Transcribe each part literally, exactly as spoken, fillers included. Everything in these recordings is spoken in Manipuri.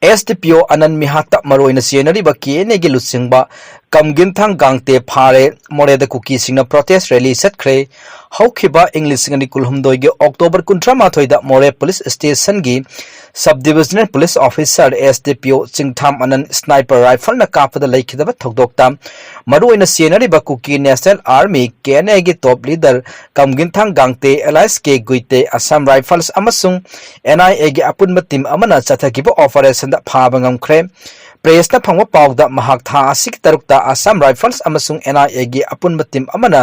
ꯑꯦꯁ ꯗꯤ ꯄꯤ ꯑꯣ ꯑꯅꯟ ꯃꯤꯍꯥꯠꯇ ꯃꯔꯨꯑꯣꯏꯅ ꯆꯦꯟꯅꯔꯤꯕ ꯀꯦ ꯑꯦꯟ ꯑꯦꯒꯤ ꯂꯨꯆꯤꯡꯕ ꯀꯝꯒꯤꯟꯊꯥꯡ ꯒꯥꯡꯇꯦ ꯐꯥꯔꯦ꯫ ꯃꯣꯔꯦꯗ ꯀꯨꯀꯤꯁꯤꯡꯅ protest rally ꯆꯠꯈ꯭ꯔꯦ꯫ ꯍꯧꯈꯤꯕ ꯏꯪ ꯂꯤꯁꯤꯡ ꯑꯅꯤ ꯀꯨꯟꯍꯨꯝꯗꯣꯏꯒꯤ October ꯀꯨꯟꯊ꯭ꯔꯥ ꯃꯥꯊꯣꯏꯗ ꯃꯣꯔꯦ police stationꯒꯤ sub divisional police officer S D ꯄꯤ ꯑꯣ ꯆꯤꯡꯊꯥꯝ ꯑꯅꯟ sniper rifleꯅ ꯀꯥꯞꯄꯗ ꯂꯩꯈꯤꯗꯕ ꯊꯧꯗꯣꯛꯇ ꯃꯔꯨꯑꯣꯏꯅ ꯆꯦꯟꯅꯔꯤꯕ ꯀꯨꯀꯤ National Army, ꯀꯦ ꯑꯦꯟ ꯑꯦꯒꯤ top leader ꯀꯝꯒꯤꯟꯊꯥꯡ ꯒꯥꯡꯇꯦ alias ꯀꯦ ꯒꯨꯏꯇꯦ Assam Rifles ꯑꯃꯁꯨꯡ ꯑꯦꯟ ꯑꯥꯏ ꯑꯦꯒꯤ ꯑꯄꯨꯟꯕ team ꯑꯃꯅ ꯆꯠꯊꯈꯤꯕ operationꯗ ꯐꯥꯕ ꯉꯝꯈ꯭ꯔꯦ꯫ Pressꯅ ꯐꯪꯕ ꯄꯥꯎꯗ ꯃꯍꯥꯛ ꯊꯥ ꯑꯁꯤꯒꯤ ꯇꯔꯨꯛꯇ Assam Rifles ꯑꯃꯁꯨꯡ ꯑꯦꯟ ꯑꯥꯏ ꯑꯦꯒꯤ ꯑꯄꯨꯟꯕ team ꯑꯃꯅ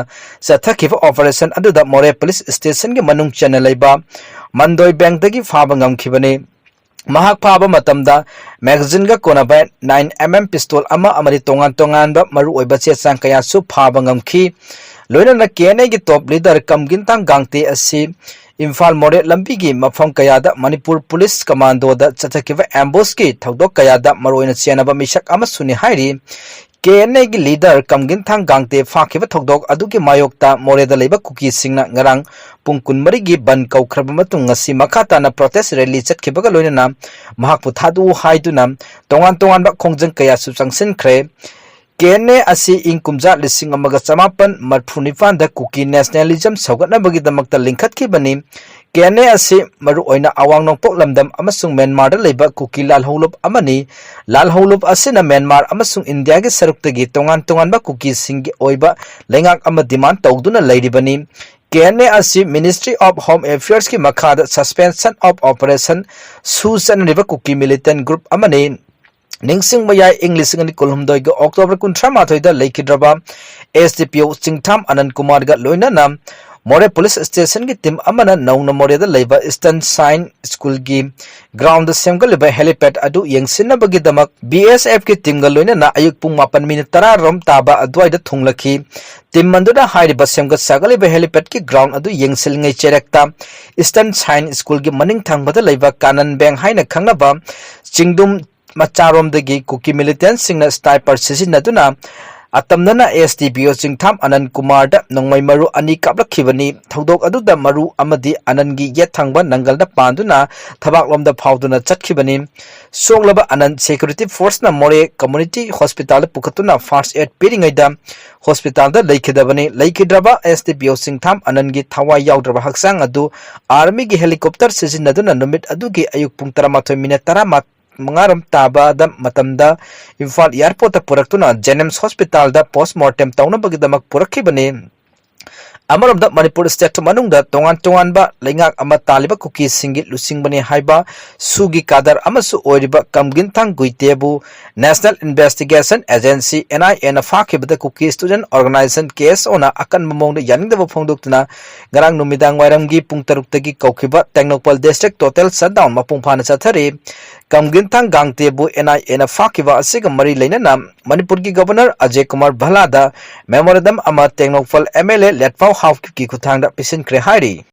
ꯆꯠꯊꯈꯤꯕ operation ꯑꯗꯨꯗ ꯃꯣꯔꯦ police stationꯒꯤ ꯃꯅꯨꯡ ꯆꯟꯅ ꯂꯩꯕ ꯃꯟꯗꯣꯏ bankꯗꯒꯤ ꯐꯥꯕ ꯉꯝꯈꯤꯕꯅꯤ꯫ ꯃꯍꯥꯛ ꯐꯥꯕ ꯃꯇꯝꯗ magazineꯒ ꯀꯣꯟꯅꯕ nine M M pistol ꯑꯃ ꯑꯃꯗꯤ ꯇꯣꯉꯥꯟ ꯇꯣꯉꯥꯟꯕ ꯃꯔꯨꯑꯣꯏꯕ ꯆꯦ ꯆꯥꯡ ꯀꯌꯥꯁꯨ ꯐꯥꯕ ꯉꯝꯈꯤ꯫ ꯂꯣꯏꯅꯅ ꯀꯦ ꯑꯦꯟ ꯑꯦꯒꯤ top leader ꯀꯝꯒꯤꯟꯇꯥꯡ ꯒꯥꯡꯇꯦ ꯑꯁꯤ ꯏꯝꯐꯥꯜ ꯃꯣꯔꯦ ꯂꯝꯕꯤꯒꯤ ꯃꯐꯝ ꯀꯌꯥꯗ ꯃꯅꯤꯄꯨꯔ police commandoꯗ ꯆꯠꯊꯈꯤꯕ ambushꯀꯤ ꯊꯧꯗꯣꯛ ꯀꯌꯥꯗ ꯃꯔꯨꯑꯣꯏꯅ ꯆꯦꯟꯅꯕ ꯃꯤꯁꯛ ꯑꯃꯁꯨꯅꯤ ꯍꯥꯏꯔꯤ꯫ ꯀꯦ ꯑꯦꯟ ꯑꯦꯒꯤ leader ꯀꯝꯒꯤꯟꯊꯥꯡ ꯒꯥꯡꯇꯦ ꯐꯥꯈꯤꯕ ꯊꯧꯗꯣꯛ ꯑꯗꯨꯒꯤ ꯃꯥꯌꯣꯛꯇ ꯃꯣꯔꯦꯗ ꯂꯩꯕ ꯀꯨꯀꯤꯁꯤꯡꯅ ꯉꯔꯥꯡ ꯄꯨꯡ ꯀꯨꯟꯃꯔꯤꯒꯤ ꯕꯟ ꯀꯧꯈ꯭ꯔꯕ ꯃꯇꯨꯡ ꯉꯁꯤ ꯃꯈꯥ ꯇꯥꯅ protest rally ꯆꯠꯈꯤꯕꯒ ꯂꯣꯏꯅꯅ ꯃꯍꯥꯛꯄꯨ ꯊꯥꯗꯣꯛꯎ ꯍꯥꯏꯗꯨꯅ ꯇꯣꯉꯥꯟ ꯇꯣꯉꯥꯟꯕ ꯈꯣꯡꯖꯪ ꯀꯌꯥꯁꯨ ꯆꯪꯁꯤꯟꯈ꯭ꯔꯦ꯫ ꯀꯦ ꯑꯦꯟ ꯑꯦ ꯑꯁꯤ ꯏꯪ ꯀꯨꯝꯖꯥ ꯂꯤꯁꯤꯡ ꯑꯃꯒ ꯆꯃꯥꯄꯟ ꯃꯔꯐꯨ ꯅꯤꯄꯥꯟꯗ ꯀꯨꯀꯤ nationalism ꯁꯧꯒꯠꯅꯕꯒꯤꯗꯃꯛꯇ ꯂꯤꯡꯈꯠꯈꯤꯕꯅꯤ꯫ ꯀꯦ ꯑꯦꯟ ꯑꯦ ꯑꯁꯤ ꯃꯔꯨꯑꯣꯏꯅ ꯑꯋꯥꯡ ꯅꯣꯡꯄꯣꯛ ꯂꯝꯗꯝ ꯑꯃꯁꯨꯡ ꯃ꯭ꯌꯥꯟꯃꯥꯔꯗ ꯂꯩꯕ ꯀꯨꯀꯤ ꯂꯥꯜꯍꯧꯂꯨꯞ ꯑꯃꯅꯤ꯫ ꯂꯥꯜꯍꯧꯂꯨꯞ ꯑꯁꯤꯅ ꯃ꯭ꯌꯥꯟꯃꯥꯔ ꯑꯃꯁꯨꯡ ꯏꯟꯗꯤꯌꯥꯒꯤ ꯁꯔꯨꯛꯇꯒꯤ ꯇꯣꯉꯥꯟ ꯇꯣꯉꯥꯟꯕ ꯀꯨꯀꯤꯁꯤꯡꯒꯤ ꯑꯣꯏꯕ ꯂꯩꯉꯥꯛ ꯑꯃ demand ꯇꯧꯗꯨꯅ ꯂꯩꯔꯤꯕꯅꯤ꯫ ꯀꯦ ꯑꯦꯟ ꯑꯦ ꯑꯁꯤ Ministry of Home Affairsꯀꯤ ꯃꯈꯥꯗ suspension of operation ꯁꯨ ꯆꯠꯅꯔꯤꯕ ꯀꯨꯀꯤ militant group ꯑꯃꯅꯤ꯫ ꯅꯤꯡꯁꯤꯡꯕ ꯌꯥꯏ, ꯏꯪ ꯂꯤꯁꯤꯡ ꯑꯅꯤ ꯀꯨꯟꯍꯨꯝꯗꯣꯏꯒꯤ October ꯀꯨꯟꯊ꯭ꯔꯥ ꯃꯥꯊꯣꯏꯗ ꯂꯩꯈꯤꯗ꯭ꯔꯕ ꯑꯦꯁ ꯗꯤ ꯄꯤ ꯑꯣ ꯆꯤꯡꯊꯥꯝ ꯑꯅꯟ ꯀꯨꯃꯥꯔꯒ ꯂꯣꯏꯅꯅ ꯃꯣꯔꯦ police stationꯒꯤ team ꯑꯃꯅ ꯅꯧꯅ ꯃꯣꯔꯦꯗ ꯂꯩꯕ Eastern Shine Schoolꯒꯤ groundꯗ ꯁꯦꯝꯒꯠꯂꯤꯕ helipad ꯑꯗꯨ ꯌꯦꯡꯁꯤꯟꯅꯕꯒꯤꯗꯃꯛ ꯕꯤ ꯑꯦꯁ ꯑꯦꯐꯀꯤ teamꯒ ꯂꯣꯏꯅꯅ ꯑꯌꯨꯛ ꯄꯨꯡ ꯃꯥꯄꯟ minute ꯇꯔꯥ ꯔꯣꯝ ꯇꯥꯕ ꯑꯗꯨꯋꯥꯏꯗ ꯊꯨꯡꯂꯈꯤ꯫ Team ꯑꯗꯨꯅ ꯍꯥꯏꯔꯤꯕ ꯁꯦꯝꯒꯠ ꯁꯥꯒꯠꯂꯤꯕ helipad ꯀꯤ ground ꯑꯗꯨ ꯌꯦꯡꯁꯤꯜꯂꯤꯉꯩ ꯆꯩꯔꯛꯇ Eastern Shine Schoolꯒꯤ ꯃꯅꯤꯡ ꯊꯪꯕꯗ ꯂꯩꯕ ꯀꯥꯅꯟ ꯕꯦꯡ ꯍꯥꯏꯅ ꯈꯪꯅꯕ ꯆꯤꯡꯗꯨꯝ ꯃꯆꯥꯔꯣꯝꯗꯒꯤ ꯀꯨꯀꯤ militantꯁꯤꯡꯅ sniper ꯁꯤꯖꯤꯟꯅꯗꯨꯅ ꯑꯇꯝꯅꯅ ꯑꯦꯁ ꯗꯤ ꯄꯤ ꯑꯣ ꯆꯤꯡꯊꯥꯝ ꯑꯅꯟ ꯀꯨꯃꯥꯔꯗ ꯅꯣꯡꯃꯩ ꯃꯔꯨ ꯑꯅꯤ ꯀꯥꯞꯂꯛꯈꯤꯕꯅꯤ꯫ ꯊꯧꯗꯣꯛ ꯑꯗꯨꯗ ꯃꯔꯨ ꯑꯃꯗꯤ ꯑꯅꯟꯒꯤ ꯌꯦꯠ ꯊꯪꯕ ꯅꯪꯒꯜꯗ ꯄꯥꯟꯗꯨꯅ ꯊꯕꯥꯛꯂꯣꯝꯗ ꯐꯥꯎꯗꯨꯅ ꯆꯠꯈꯤꯕꯅꯤ꯫ ꯁꯣꯛꯂꯕ ꯑꯅꯟ ꯁꯦꯀ꯭ꯌꯨꯔꯤꯇꯤ ꯐꯣꯔꯁꯅ ꯃꯣꯔꯦ ꯀꯝꯃ꯭ꯌꯨꯅꯤꯇꯤ ꯍꯣꯁꯄꯤꯇꯥꯜꯗ ꯄꯨꯈꯠꯇꯨꯅ ꯐꯥꯔꯁ ꯑꯦꯗ ꯄꯤꯔꯤꯉꯩꯗ ꯍꯣꯁꯄꯤꯇꯥꯜꯗ ꯂꯩꯈꯤꯗꯕꯅꯤ꯫ ꯂꯩꯈꯤꯗ꯭ꯔꯕ ꯑꯦꯁ ꯗꯤ ꯄꯤ ꯑꯣ ꯆꯤꯡꯊꯥꯝ ꯑꯅꯟꯒꯤ ꯊꯋꯥꯏ ꯌꯥꯎꯗ꯭ꯔꯕ ꯍꯛꯆꯥꯡ ꯑꯗꯨ ꯑꯥꯔꯃꯤꯒꯤ ꯍꯦꯂꯤꯀꯣꯞꯇꯔ ꯁꯤꯖꯤꯟꯅꯗꯨꯅ ꯅꯨꯃꯤꯠ ꯑꯗꯨꯒꯤ ꯑꯌꯨꯛ ꯄꯨꯡ ꯇꯔꯥꯃꯥꯊꯣꯏ ꯃꯤꯅꯠ ꯇꯔꯥꯃꯉꯥ ꯃꯉꯥꯔꯣꯝ ꯇꯥꯕꯗ ꯃꯇꯝꯗ ꯏꯝꯐꯥꯜ ꯑꯦꯌꯥꯔꯄꯣꯔꯠꯇ ꯄꯨꯔꯛꯇꯨꯅ ꯖꯦꯅꯤꯝꯁ ꯍꯣꯁꯄꯤꯇꯥꯜꯗ ꯄꯣꯁꯃꯣꯔꯇꯦꯝ ꯇꯧꯅꯕꯒꯤꯗꯃꯛ ꯄꯨꯔꯛꯈꯤꯕꯅꯤ꯫ ꯑꯃꯔꯣꯝꯗ ꯃꯅꯤꯄꯨꯔ ꯁ꯭ꯇꯦꯠ ꯃꯅꯨꯡꯗ ꯇꯣꯉꯥꯟ ꯇꯣꯉꯥꯟꯕ ꯂꯩꯉꯥꯛ ꯑꯃ ꯇꯥꯜꯂꯤꯕ ꯀꯨꯀꯤꯁꯤꯡꯒꯤ ꯂꯨꯆꯤꯡꯕꯅꯤ ꯍꯥꯏꯕ ꯁꯨꯒꯤ ꯀꯥꯗꯔ ꯑꯃꯁꯨ ꯑꯣꯏꯔꯤꯕ ꯀꯝꯒꯤꯟꯊꯥꯡ ꯒꯨꯏꯇꯦꯕꯨ ꯅꯦꯁꯅꯦꯜ ꯏꯟꯚꯦꯁꯇꯤꯒꯦꯁꯟ ꯑꯦꯖꯦꯟꯁꯤ, ꯑꯦꯟ ꯑꯥꯏ ꯑꯦꯅ ꯐꯥꯈꯤꯕꯗ ꯀꯨꯀꯤ ꯁ꯭ꯇꯨꯗꯦꯟꯠ ꯑꯣꯔꯒꯅꯥꯏꯖꯦꯁꯟ, ꯀꯦ ꯑꯦꯁ ꯑꯣꯅ ꯑꯀꯟꯕ ꯃꯑꯣꯡꯗ ꯌꯥꯅꯤꯡꯗꯕ ꯐꯣꯡꯗꯣꯛꯇꯨꯅ ꯉꯔꯥꯡ ꯅꯨꯃꯤꯗꯥꯡ ꯋꯥꯏꯔꯝꯒꯤ ꯄꯨꯡ ꯇꯔꯨꯛꯇꯒꯤ ꯀꯧꯈꯤꯕ ꯇꯦꯡꯅꯧꯄꯜ ꯗꯤꯁꯇ꯭ꯔꯤꯛ ꯇꯣꯇꯦꯜ ꯁꯠꯗꯥꯎꯟ ꯃꯄꯨꯡ ꯐꯥꯅ ꯆꯠꯊꯔꯤ꯫ ꯀꯝꯒꯤꯟꯊꯥꯡ ꯒꯥꯡꯇꯦꯕꯨ ꯑꯦꯟ ꯑꯥꯏ ꯑꯦꯅ ꯐꯥꯈꯤꯕ ꯑꯁꯤꯒ ꯃꯔꯤ ꯂꯩꯅꯅ ꯃꯅꯤꯄꯨꯔꯒꯤ ꯒꯕꯔꯅꯔ ꯑꯖꯌ ꯀꯨꯃꯥꯔ ꯚꯜꯂꯥꯗ ꯃꯦꯃꯣꯔꯦꯟꯗꯝ ꯑꯃ ꯇꯦꯡꯅꯧꯄꯜ ꯑꯦꯝ ꯑꯦꯜ ꯑꯦ ꯂꯦꯠꯄꯥꯎ ꯍꯥꯎꯀꯤꯞꯀꯤ ꯈꯨꯠꯊꯥꯡꯗ ꯄꯤꯁꯤꯟꯈ꯭ꯔꯦ ꯍꯥꯏꯔꯤ꯫